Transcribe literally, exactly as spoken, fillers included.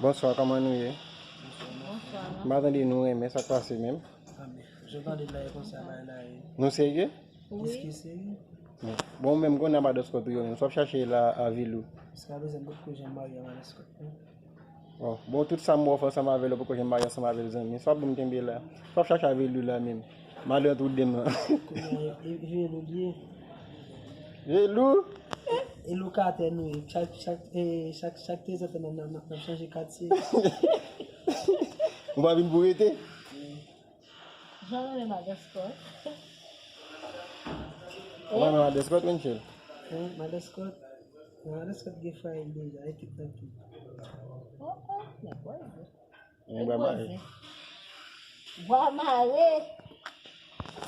Bonswa, kòman nou ye? M pa tande nou renmen, sa k pase menm? Nou serye? Bon, menm konnen a Madeskòt ou yo menm, sa w ap chache la a vil ou? Bon, tout sa m wè w fè ansanm avè l, ou poko janm marye ansanm avè l, zanmi. Sa w ap ban m kenbe la? Sa w ap chache avè l la menm? Malè tou de m lan. Kounye a, e, e, Velo l ye. Velo? E lokatè nou ye. Chak, chak, e, chak, chak trezè tan n ap, n ap, n ap chanje katye. Ou pa vin pou rete? Jan renmen Madeskòt. Ou renmen Madeskòt, Michel? Wi, Madeskòt. Madeskòt gen fwaye l deja, e tout nan tout. Oh, oh, nèg bwè. Nèg bwè mare. Bwè mare.